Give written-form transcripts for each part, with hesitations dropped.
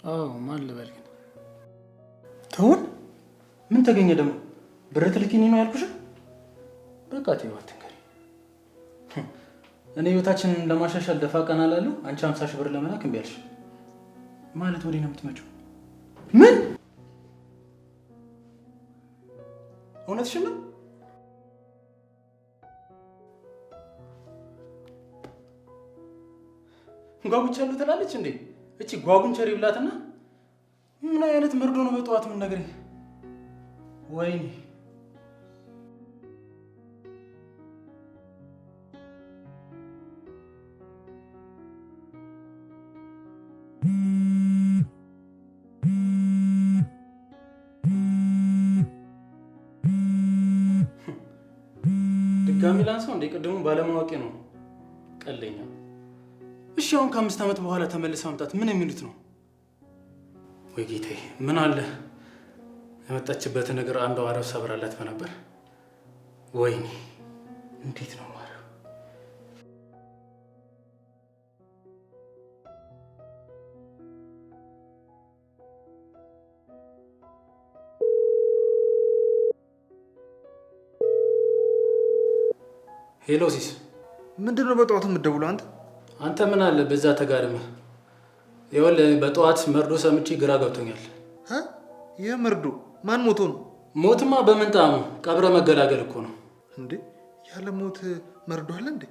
አዎ ማን ልበል ግን? ትሁን ምን ተገኘ ደግሞ? ብር ትልኪኝ ነው ያልኩሽ? በቃ ተይው አትንገሪ። እኔ ህይወታችንን ለማሻሻል ደፋ ቀና እላለሁ። አንቺ 50 ሺህ ብር ለመላክ እምቢ አልሽ። ማለት ወዲህ ነው የምትመጪው? ምን እውነትሽን ነው? ጓጉቻለሁ ትላለች እንዴ? እቺ ጓጉንቸሪ ብላትና ምን አይነት መርዶ ነው በጠዋት ምን ነገር? ወይኔ ድጋሚ ላንሳው እንዴ? ቅድሙ ባለማወቄ ነው። ቀለኛ። እሺ አሁን ከ5 ዓመት በኋላ ተመልሳ መምጣት ምን የሚሉት ነው? ወይ ጌታዬ፣ ምን አለ የመጣችበትን ነገር አንዷ አረብ ሰብራላት በነበር። ወይኔ እንዴት ነው ማረው? Hello sis፣ ምንድን ነው በጠዋቱ የምትደውለው አንተ? አንተ ምን አለ በዛ ተጋድመህ። ይኸውልህ በጠዋት መርዶ ሰምቼ ግራ ገብቶኛል። ይህ መርዶ ማን ሞቶ ነው? ሞትማ በምንጣሙ ቀብረ መገላገል እኮ ነው እንዴ። ያለ ሞት መርዶ አለ እንዴ?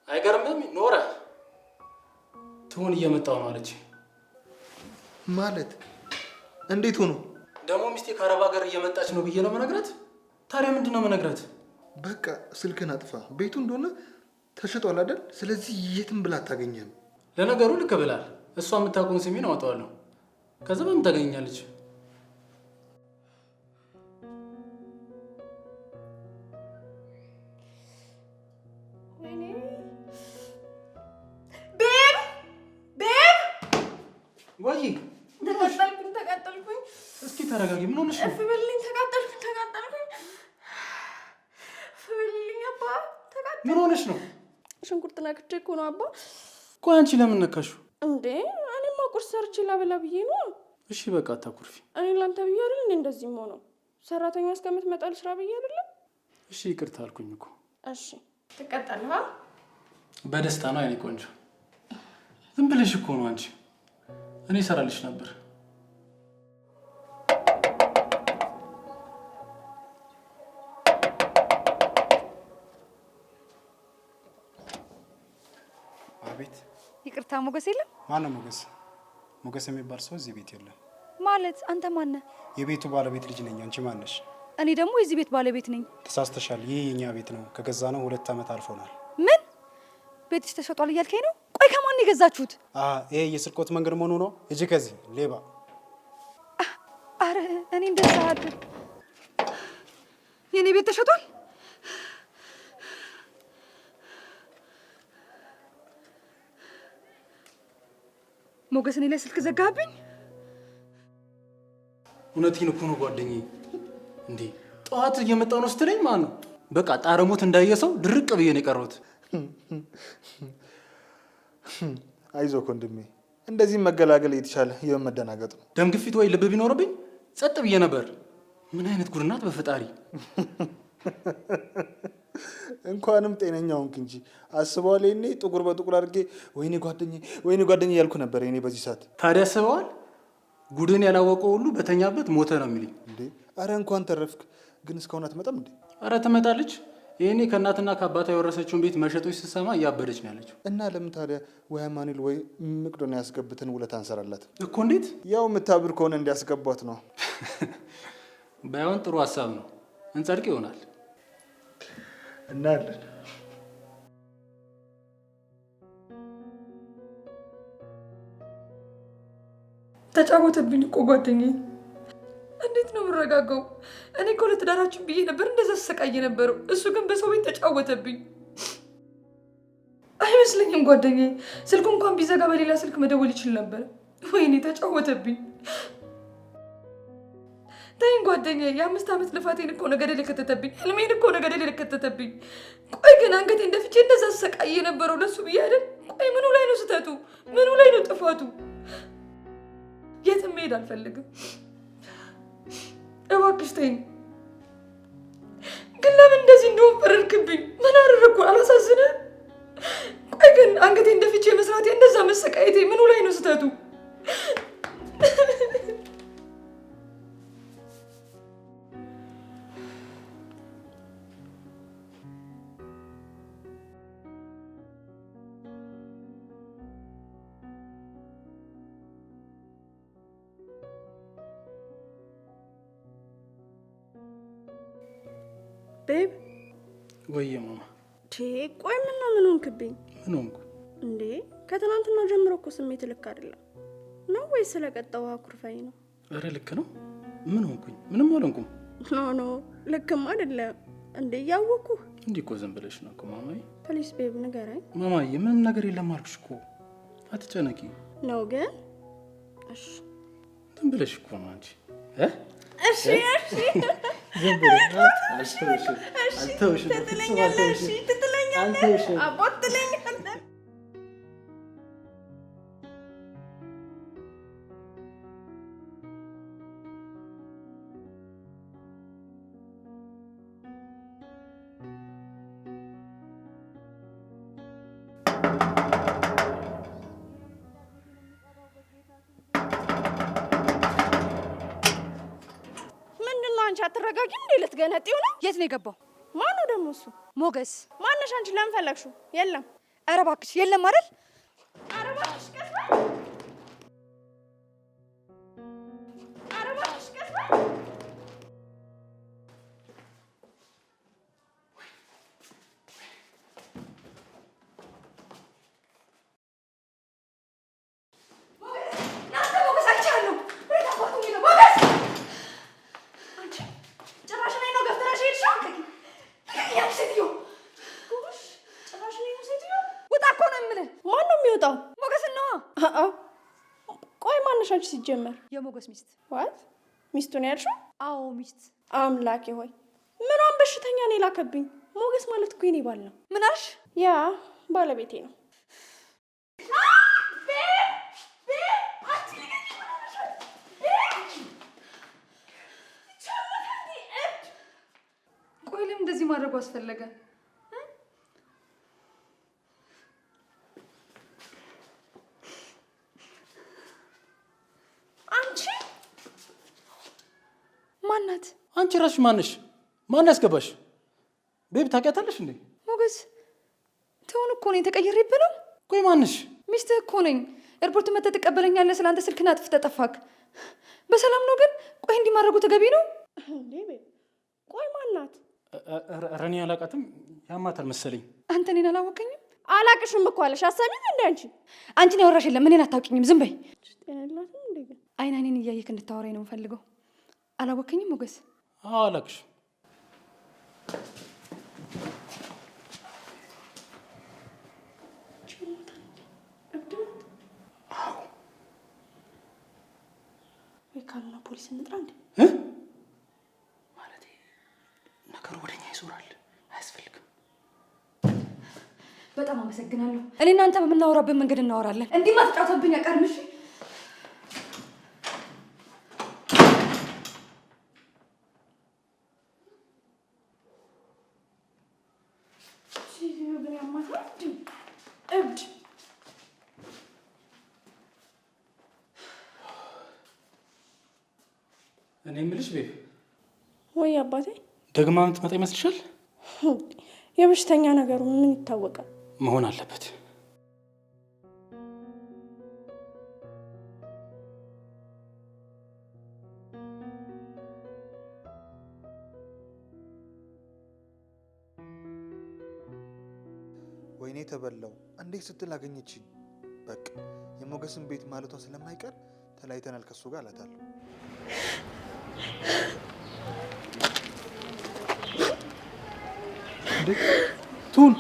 አይገርምም? ኖረ ትሁን እየመጣው ነው አለች። ማለት እንዴት ሆኖ ደግሞ? ሚስቴ ከአረብ ሀገር እየመጣች ነው ብዬ ነው መነግራት? ታዲያ ምንድን ነው መነግራት? በቃ ስልክን አጥፋ። ቤቱ እንደሆነ ተሽጧል አይደል? ስለዚህ የትም ብላ አታገኘህም። ለነገሩ ልክ ብላል። እሷ የምታውቀውን ስሜን አወጣዋለሁ። ከዛ በምን ታገኘኛለች? ወይ ተቃጠልኩኝ፣ ተቃጠልኩኝ። እስኪ ተረጋጊ። ምን ሆነሽ ነው? እፍ በልልኝ። ተቃጠልኩኝ፣ ተቃጠልኩኝ። እፍ በልልኝ አባ፣ ተቃጠልኩኝ። ምን ሆነሽ ነው? ሽንኩርት ነክቼ እኮ ነው አባ። ቆይ አንቺ ለምን ነካሽው? እንዴ እኔማ ቁርስ ሰርቼ ላበላ ብዬ ነው። እሺ በቃ አታኩርፊ። እኔ ላንተ ብዬ አይደል እንዴ እንደዚህ ሆነው? ሰራተኛ እስከምትመጣ ልስራ ብዬ አይደለም? እሺ ይቅርታ አልኩኝ እኮ። እሺ ትቀጣለህ? በደስታ ነው የኔ ቆንጆ። ዝም ብለሽ እኮ ነው አንቺ። እኔ እሰራልሽ ነበር። አቤት። ይቅርታ ሞገስ የለም? ማነው ሞገስ? ሞገስ የሚባል ሰው እዚህ ቤት የለም። ማለት አንተ ማነህ? የቤቱ ባለቤት ልጅ ነኝ። አንቺ ማነሽ? እኔ ደግሞ የዚህ ቤት ባለቤት ነኝ። ተሳስተሻል። ይህ የኛ ቤት ነው። ከገዛ ነው 2 ዓመት አልፎናል። ምን ቤትሽ ተሸጧል እያልከኝ ነው? ቆይ ከማን የገዛችሁት? ይሄ የስርቆት መንገድ መሆኑ ነው። እጅ ከዚህ ሌባ። አረ እኔ እንደዛ አይደል። የኔ ቤት ተሸጧል? ሞገስ እኔ ላይ ስልክ ዘጋብኝ። እውነቴን እኮ ነው ጓደኛዬ። እንዴ ጠዋት እየመጣሁ ነው ስትለኝ ማን ነው በቃ ጣረሞት እንዳየ ሰው ድርቅ ብዬ ነው የቀረሁት። አይዞህ ወንድሜ፣ እንደዚህ መገላገል እየተቻለ የመደናገጥ ነው። ደም ግፊት ወይ ልብ ቢኖርብኝ ጸጥ ብዬ ነበር። ምን አይነት ጉድ ናት በፈጣሪ። እንኳንም ጤነኛ ሆንክ እንጂ አስበዋል። ይኔ ጥቁር በጥቁር አድርጌ ወይኔ ጓደኛዬ፣ ወይኔ ጓደኛዬ እያልኩ ነበር። ይኔ በዚህ ሰዓት ታዲያ አስበዋል። ጉድን ያላወቀው ሁሉ በተኛበት ሞተ ነው የሚለኝ። እንዴ አረ እንኳን ተረፍክ። ግን እስካሁን አትመጣም እንዴ? አረ ትመጣለች። ይሄኔ ከእናትና ከአባቷ የወረሰችውን ቤት መሸጦች ስትሰማ እያበደች ነው ያለችው። እና ለምን ታዲያ ወይ አማኑኤል ወይ መቅዶኒያ ያስገብትን ውለታ አንሰራላት እኮ? እንዴት? ያው የምታብር ከሆነ እንዲያስገቧት ነው። ባይሆን ጥሩ ሀሳብ ነው። እንጸድቅ ይሆናል። እናያለን። ተጫወተብኝ እኮ ጓደኛዬ። እንዴት ነው የምረጋጋው? እኔ እኮ ለትዳራችን ብዬ ነበር እንደዛ ስሰቃይ የነበረው። እሱ ግን በሰው ቤት ተጫወተብኝ። አይመስለኝም ጓደኛዬ። ስልኩ እንኳን ቢዘጋ በሌላ ስልክ መደወል ይችል ነበር። ወይኔ ተጫወተብኝ። ተይኝ ጓደኛዬ፣ የ5 ዓመት ልፋቴን እኮ ነው ገደል የከተተብኝ። ህልሜን እኮ ነው ገደል የከተተብኝ። ቆይ ግን አንገቴን ደፍቼ እንደዛ ስሰቃይ የነበረው ለሱ ብዬ አይደል? ቆይ ምኑ ላይ ነው ስህተቱ? ምኑ ላይ ነው ጥፋቱ? የትም መሄድ አልፈልግም። እባክሽ ተይኝ። ግን ለምን እንደዚህ እንደሆን ፈረድክብኝ? ምን አደረግኩ? አላሳዝንህም? ቆይ ግን አንገቴን ደፍቼ መስራቴ እንደዛ መሰቃየቴ ምኑ ላይ ነው ስህተቱ? Babe ወይዬ ማማ። ቆይ ምነው ምን ሆንክብኝ? ምን ሆንኩ እንዴ? ከትናንትና ጀምሮ እኮ ስሜት ልክ አይደለም ነው ወይስ ስለቀጣው አኩርፈኝ ነው? ኧረ ልክ ነው። ምን ሆንኩኝ? ምንም አልሆንኩም። No no ልክም አይደለም እንዴ። እያወኩህ እንዲህ እኮ ዝም ብለሽ ነው እኮ ማማዬ። Please babe ንገረኝ። ማማዬ ምንም ነገር የለም አልኩሽ እኮ አትጨነቂ። ነው ግን እሺ ዝም ብለሽ እኮ ነው አንቺ። እሺ እሺ ዝም ብለሽ አልተውሽም። ትጥለኛለህ። እሺ ትጥለኛለህ። አቦ ትጥለኛለህ። አንቺ አትረጋጊም እንዴ? ልትገነጢው ነው? የት ነው የገባው? ማነው ደግሞ እሱ? ሞገስ። ማነሽ አንቺ? ለምን ፈለግሽው? የለም። ኧረ እባክሽ የለም አይደል? ኧረ እባክሽ ቀስ በይ። ኧረ እባክሽ ቀስ በይ። ቆይ ማነሽ አንቺ ሲጀመር? የሞገስ ሚስት። What? ሚስቱ ነው ያልሽው? አዎ ሚስት። አምላኬ ሆይ ምኗን በሽተኛ ነው የላከብኝ? ሞገስ ማለት እኮ የኔ ባል ነው። ምን አልሽ? ያ ባለቤቴ ነው። ቆይ ለምን እንደዚህ ማድረጉ አስፈለገ? አንቺ ማናት? አንቺ ራስሽ ማነሽ? ማን ያስገባሽ? Babe ታውቂያታለሽ እንዴ? ሞገስ ትሁን እኮ ነኝ። ተቀይሬብህ ነው። ቆይ ማነሽ? ሚስትህ እኮ ነኝ። ኤርፖርት መተህ ትቀበለኛለህ። ስለአንተ ስልክህን አጥፍተህ ጠፋክ። በሰላም ነው ግን? ቆይ እንዲህ ማድረጉ ተገቢ ነው እንዴ? Babe ቆይ ማናት? ኧረ እኔ አላውቃትም። ያማታል መሰለኝ። አንተ እኔን አላወቀኝም? አላቅሽም እኮ አለሽ። አሰሚም እንዴ አንቺ? አንቺን ያወራሽ የለም። እኔን አታውቂኝም። ዝም በይ። ጤና የላትም እንዴ ግን? አይን አይኔን እያየክ እንድታወራኝ ነው የምፈልገው። አላወቀኝም ሞገስ? አዎ አላውቅሽም። ወይ ካልሆነ ፖሊስ እንጥራ እንዴ? ማለቴ ነገሩ ወደኛ ይዞራል። አያስፈልግም። በጣም አመሰግናለሁ። እኔ እናንተ በምናወራበት መንገድ እናወራለን። እንዲህ ማትጫወተብኝ አቀርም። እሺ እብድ እኔ የምልሽ babe። ወይ አባቴ፣ ደግማ የምትመጣ ይመስልሻል? የበሽተኛ ነገሩ ምን ይታወቃል? መሆን አለበት። ወይኔ ተበላው። እንዴት ስትል አገኘችኝ። በቃ የሞገስን ቤት ማለቷ ስለማይቀር ተለያይተናል ከሱ ጋር እላታለሁ። እንዴ ቱን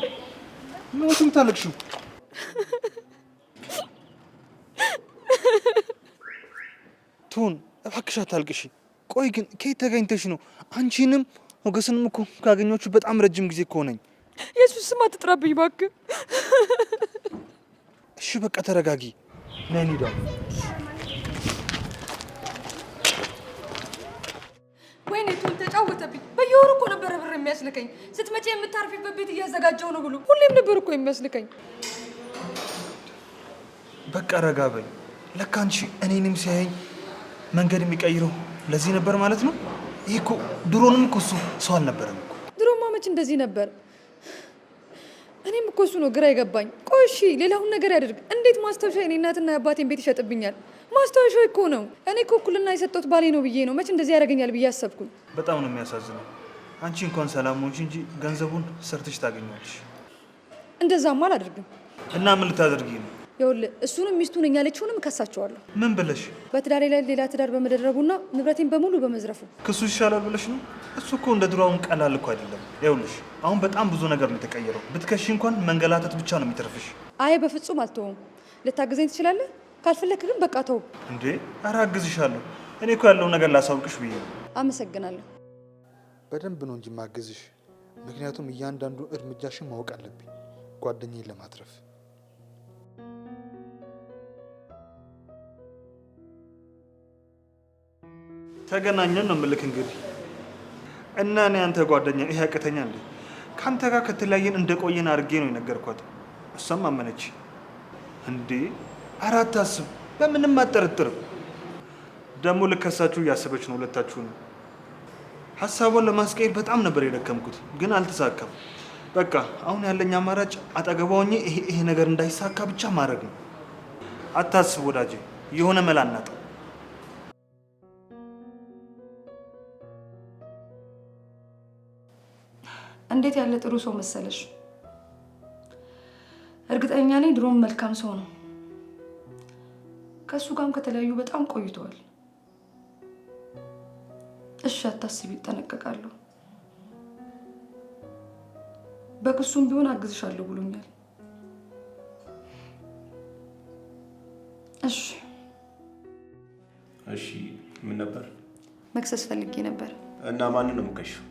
ምን የምታለቅሺው? ቱን እባክሽ አታልቅሺ። ቆይ ግን ከየት ተገኝተሽ ነው? አንቺንም ሞገስንም እኮ ካገኘኋችሁ በጣም ረጅም ጊዜ እኮ ሆነኝ። የሱስ ስም አትጥራብኝ እባክህ። እሺ በቃ ተረጋጊ። ነይ እንሂድ። ተጫወተብኝ። በየወሩ እኮ ነበረ ብር የሚያስልከኝ። ስትመጪ የምታርፊበት ቤት እያዘጋጀው ነው ብሎ ሁሌም ነበር እኮ የሚያስልከኝ። በቃ ረጋ በይ። ለካ አንቺ እኔንም ሲያየኝ መንገድ የሚቀይረው ለዚህ ነበር ማለት ነው። ይህ እኮ ድሮንም እኮ እሱ ሰው አልነበረም እኮ። ድሮማ መች እንደዚህ ነበር። እኔም እኮ እሱ ነው ግራ የገባኝ። ቆይ እሺ ሌላውን ነገር ያደርግ፣ እንዴት ማስታወሻ የኔ እናትና የአባቴን ቤት ይሸጥብኛል? ማስታወሻ እኮ ነው። እኔ እኮ እኩልና የሰጠሁት ባሌ ነው ብዬ ነው። መች እንደዚህ ያደርገኛል ብዬ አሰብኩኝ። በጣም ነው የሚያሳዝነው። አንቺ እንኳን ሰላም ሆንሽ እንጂ ገንዘቡን ሰርተሽ ታገኛለሽ። እንደዛማ አላደርግም። እና ምን ልታደርጊ ነው? ይኸውልህ እሱንም ሚስቱ ነኝ ያለችውንም እከሳቸዋለሁ። ምን ብለሽ? በትዳሬ ላይ ሌላ ትዳር በመደረቡና ንብረቴን በሙሉ በመዝረፉ። ክሱ ይሻላል ብለሽ ነው? እሱ እኮ እንደ ድሮ አሁን ቀላል እኮ አይደለም። ይኸውልሽ አሁን በጣም ብዙ ነገር ነው የተቀየረው። ብትከሺ እንኳን መንገላተት ብቻ ነው የሚተርፍሽ። አይ በፍጹም አልተውም። ልታግዘኝ ትችላለህ? ካልፈለክ ግን በቃ ተው። እንዴ ኧረ አግዝሻለሁ። እኔ እኮ ያለውን ነገር ላሳውቅሽ ብዬ ነው። አመሰግናለሁ። በደንብ ነው እንጂ ማግዝሽ። ምክንያቱም እያንዳንዱ እርምጃሽን ማወቅ አለብኝ ጓደኛዬን ለማትረፍ። ተገናኘን ነው የምልክ እንግዲህ። እና እኔ አንተ ጓደኛ ይሄ ያቅተኛ እንዴ? ከአንተ ጋር ከተለያየን እንደቆየን አድርጌ ነው የነገርኳት። እሷም አመነች። እንዴ ኧረ አታስብ፣ በምንም አጠረጥርም። ደግሞ ልከሳችሁ እያሰበች ነው ሁለታችሁ ነው። ሀሳቧን ለማስቀየር በጣም ነበር የደከምኩት፣ ግን አልተሳካም። በቃ አሁን ያለኝ አማራጭ አጠገቧ ሆኜ ይሄ ነገር እንዳይሳካ ብቻ ማድረግ ነው። አታስብ ወዳጄ፣ የሆነ መላ እናጣ። እንዴት ያለ ጥሩ ሰው መሰለሽ! እርግጠኛ ነኝ ድሮም መልካም ሰው ነው። ከእሱ ጋርም ከተለያዩ በጣም ቆይተዋል። እሺ አታስቢ፣ ይጠነቀቃለሁ። በክሱም ቢሆን አግዝሻለሁ ብሎኛል። እሺ እሺ። ምን ነበር? መክሰስ ፈልጌ ነበር። እና ማንን ነው የምከሺው?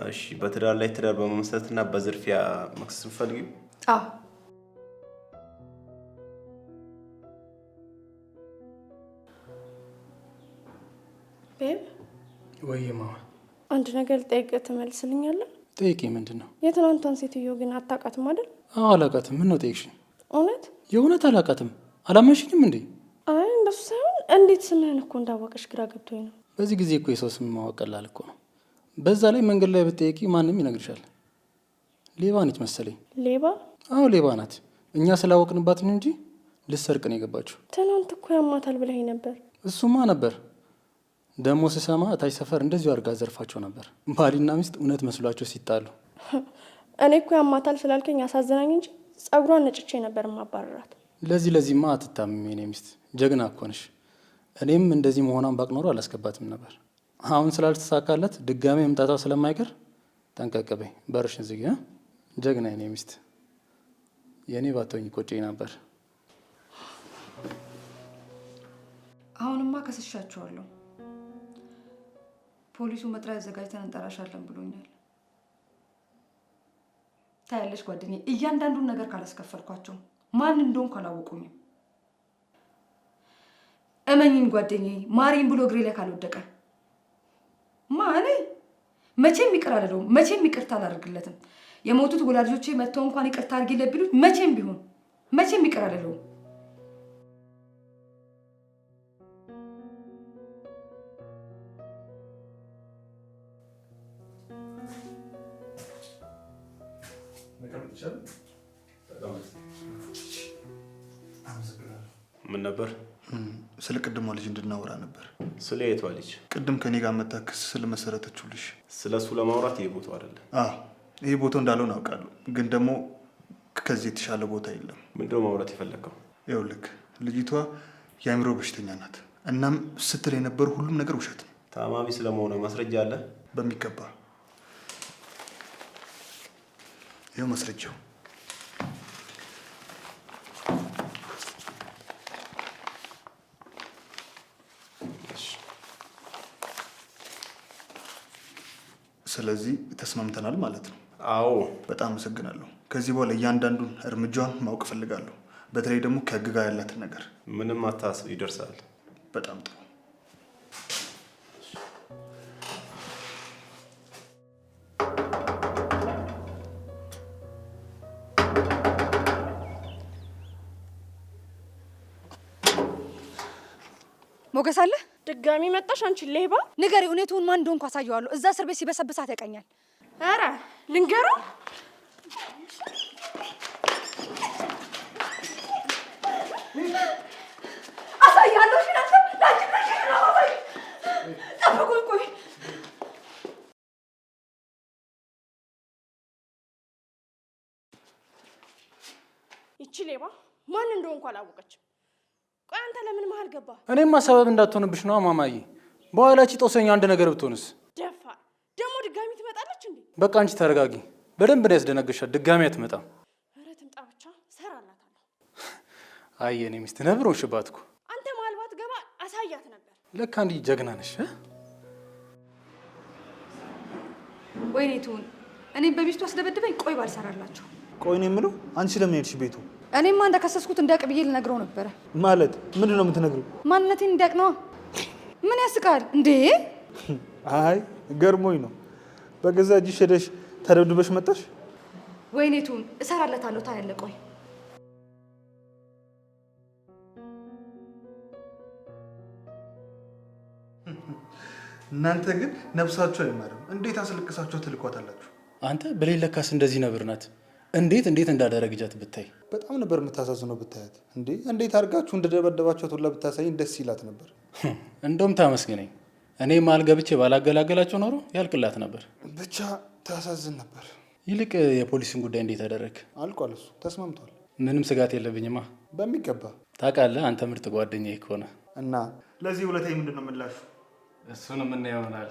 እሺ፣ በትዳር ላይ ትዳር በመመስረት እና በዝርፊያ መክሰስ የምትፈልጊው? አዎ። Babe ወይ ማማ፣ አንድ ነገር ልጠይቅህ ትመልስልኛለህ? ጠይቂ። ምንድን ነው? የትናንቷን ሴትዮ ግን አታውቃትም አይደል? አዎ አላውቃትም። ምን ነው ጠይቅሽኝ? እውነት? የእውነት አላውቃትም። አላመንሽኝም እንዴ? አይ እንደሱ ሳይሆን እንዴት ስምህን እኮ እንዳወቀሽ ግራ ገብቶኝ ነው። በዚህ ጊዜ እኮ የሰው ስም ማወቅ ቀላል እኮ ነው። በዛ ላይ መንገድ ላይ ብትጠይቂ ማንም ይነግርሻል። ሌባ ነች መሰለኝ። ሌባ? አዎ ሌባ ናት። እኛ ስላወቅንባት ነው እንጂ ልትሰርቅ ነው የገባችው። ትናንት እኮ ያማታል ብለኸኝ ነበር። እሱማ ነበር። ደግሞ ስሰማ እታች ሰፈር እንደዚሁ አድርጋ ዘርፋቸው ነበር። ባልና ሚስት እውነት መስሏቸው ሲጣሉ። እኔ እኮ ያማታል ስላልከኝ አሳዘናኝ እንጂ ጸጉሯን ነጭቼ ነበር ማባረራት። ለዚህ ለዚህማ አትታምም የኔ ሚስት፣ ጀግና እኮ ነሽ። እኔም እንደዚህ መሆኗን ባቅ ኖሮ አላስገባትም ነበር። አሁን ስላልተሳካለት ድጋሜ መምጣቷ ስለማይቀር ጠንቀቅ በይ፣ በርሽን ዝጊ። ጀግና የኔ ሚስት። የእኔ ባትሆኝ ቆጨኝ ነበር። አሁንማ ከስሻቸዋለሁ። ፖሊሱ መጥሪያ አዘጋጅተን እንጠራሻለን ብሎኛል። ታያለሽ ጓደኛዬ፣ እያንዳንዱን ነገር ካላስከፈልኳቸው ማን እንደሆንኩ አላወቁኝም። እመኝኝ ጓደኛዬ፣ ማሪን ብሎ እግሬ ላይ ካልወደቀ ማ እኔ መቼም ይቅር አልለውም። መቼም ይቅርታ አላደርግለትም። የሞቱት ወላጆቼ መጥተው እንኳን ይቅርታ አድርጊለት ቢሉት መቼም ቢሆን መቼም ይቅር አልለውም። ምን ነበር? ስለ ቅድሟ ልጅ እንድናወራ ነበር። ስለ የቷ ልጅ? ቅድም ከኔ ጋር መታ ክስ ስለመሰረተችው ልጅ። ስለ እሱ ለማውራት ይሄ ቦታው አይደለም። አዎ ይሄ ቦታው እንዳልሆነ አውቃለሁ፣ ግን ደግሞ ከዚህ የተሻለ ቦታ የለም። ምንድነው ማውራት የፈለግከው? ይኸውልህ ልጅቷ የአእምሮ በሽተኛ ናት እናም ስትል የነበሩ ሁሉም ነገር ውሸት ነው። ታማሚ ስለመሆኗ ማስረጃ አለ? በሚገባ ይኸው ማስረጃው። ስለዚህ ተስማምተናል ማለት ነው። አዎ። በጣም አመሰግናለሁ። ከዚህ በኋላ እያንዳንዱን እርምጃዋን ማወቅ እፈልጋለሁ። በተለይ ደግሞ ከህግ ጋር ያላትን ነገር። ምንም አታስብ፣ ይደርሳል። በጣም ጥሩ። ሞገስ አለ። ድጋሚ መጣሽ አንቺ ሌባ! ንገሪ፣ እውነቱን ማን እንደሆንኩ አሳየዋለሁ። እዛ እስር ቤት ሲበሰብሳት ያቀኛል። ኧረ ልንገረው። አሳያለሁ። እሺ ናንተ ላንቺ ብለሽ ነው አሳይ። ጠብቁኝ፣ ቆይ። ይቺ ሌባ ማን እንደሆንኩ አላወቀችም። ቆይ አንተ ለምን መሀል ገባ? እኔማ ሰበብ እንዳትሆንብሽ ነው ማማዬ። በኋላ እቺ ጦሰኛ አንድ ነገር ብትሆንስ? ደፋር ደግሞ ድጋሚ ትመጣለች እንዴ? በቃ አንቺ ተረጋጊ። በደንብ ነው ያስደነገሻት። ድጋሚ አትመጣም። ኧረ ትምጣ ብቻ እሰራላታለሁ። አይ የኔ ሚስት ነብር ሆንሽባት እኮ። አንተ መሀል ባትገባ አሳያት ነበር። ለካ እንዲህ ጀግና ነሽ እ? ወይኔ ትሁን፣ እኔም በሚስቱ አስደበድበኝ። ቆይ ባልሰራላቸው። ቆይ እኔ የምለው አንቺ ለምን ሄድሽ ቤቱ? እኔማ እንደከሰስኩት እንዲያውቅ ብዬ ልነግረው ነበረ። ማለት ምንድን ነው የምትነግሪው? ማንነቴን እንዲያውቅ ነዋ። ምን ያስቃል እንዴ? አይ ገርሞኝ ነው። በገዛ እጅሽ ሄደሽ ተደብድበሽ መጣሽ። ወይኔ ትሁን፣ እሰራለታለሁ። ታያለህ። ቆይ እናንተ ግን ነፍሳችሁ አይማርም። እንዴት አስለቅሳችሁ ትልኳታላችሁ? አንተ ብሌን ለካስ እንደዚህ ነብር ናት። እንዴት እንዴት እንዳደረግጃት ብታይ። በጣም ነበር የምታሳዝነው ብታያት። እንዴ እንዴት አድርጋችሁ እንደደበደባችኋት ሁላ ብታሳይኝ ደስ ይላት ነበር። እንደውም ታመስግነኝ። እኔ መሀል ገብቼ ባላገላገላቸው ኖሮ ያልቅላት ነበር። ብቻ ታሳዝን ነበር። ይልቅ የፖሊስን ጉዳይ እንዴት አደረግ? አልቋል። እሱ ተስማምቷል። ምንም ስጋት የለብኝማ። በሚገባ። ታውቃለህ፣ አንተ ምርጥ ጓደኛዬ ከሆነ እና ለዚህ ውለታዬ ምንድን ነው ምላሹ? እሱን የምናየው ይሆናል።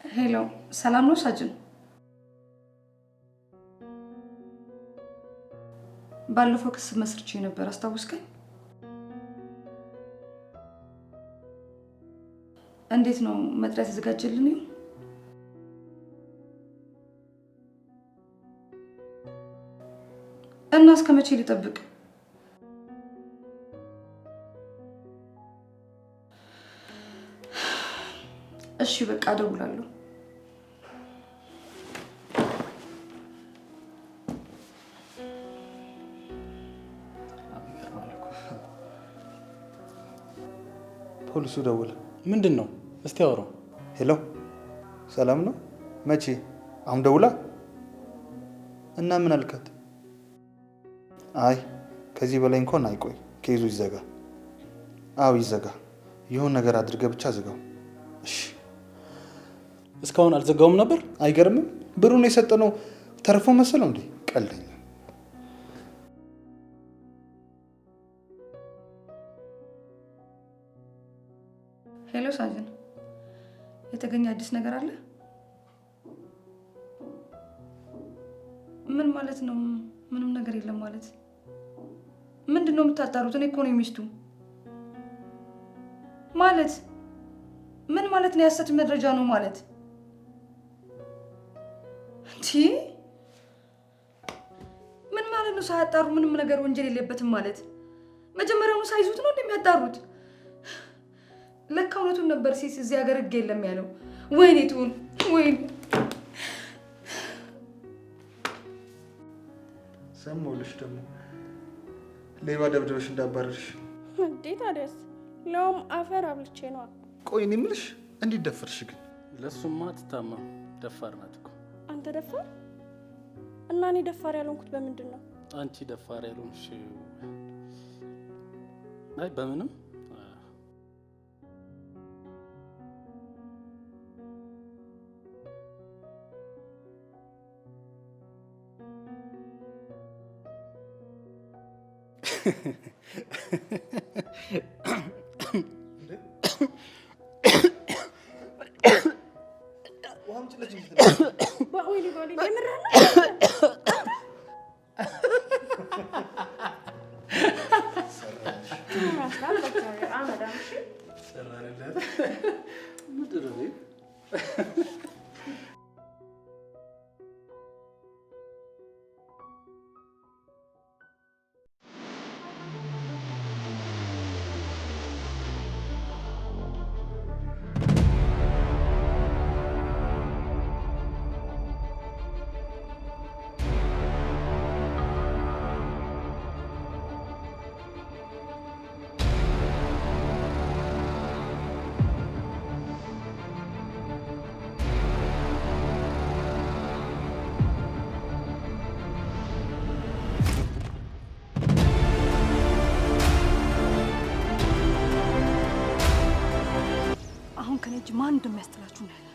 Hello፣ ሰላም ነው ሳጅን? ባለፈው ክስ መስርቼ ነበር፣ አስታውስከኝ? እንዴት ነው መጥሪያ ተዘጋጀልን? ይሁን እና እስከ መቼ ሊጠብቅ? እሺ በቃ እደውላለሁ። ፖሊሱ ደወለ። ምንድን ነው እስቲ አውራው። Hello፣ ሰላም ነው? መቼ? አሁን ደውላ እና ምን አልካት? አይ ከዚህ በላይ እንኳን አይቆይ፣ case ኡ ይዘጋ። አዎ ይዘጋ። የሆነ ነገር አድርገህ ብቻ ዝጋው። እሺ። እስካሁን አልዘጋውም ነበር። አይገርምም? ብሩን የሰጠነው ተርፎ መሰለው እንዴ? ቀልደኛ። Hello ሳጅን፣ የተገኘ አዲስ ነገር አለ? ምን ማለት ነው? ምንም ነገር የለም ማለት ምንድን ነው የምታጣሩት? እኔ እኮ ነው የሚስቱ ማለት ምን ማለት ነው? የሐሰት መረጃ ነው ማለት እንዴ? ምን ማለት ነው? ሳያጣሩ ምንም ነገር ወንጀል የለበትም ማለት መጀመሪያውኑ ሳይዙት ነው እንደሚያጣሩት። ለካ እውነቱን ነበር ሲስ እዚህ ሀገር ሕግ የለም ያለው። ወይኔ ትሁን፣ ወይኔ። ሰማሁልሽ ደግሞ ሌባ ደብድበሽ እንዳባረርሽ። እንዴ ታዲያስ፣ ለውም አፈር አብልቼ ነዋ። ቆይ እኔ የምልሽ እንዴት ደፈርሽ ግን? ለሱማ አትታማም፣ ደፋር ናት እኮ። አንተ ደፋር እና እኔ ደፋር ያልሆንኩት በምንድን ነው? አንቺ ደፋር ያልሆንሽ አይ በምንም። ወይኔ ባሌ የምርህን ነው? ምንድን ነው ይሄ? አሁን ከኔ እጅ ማን እንደሚያስጥላችሁ እናያለን።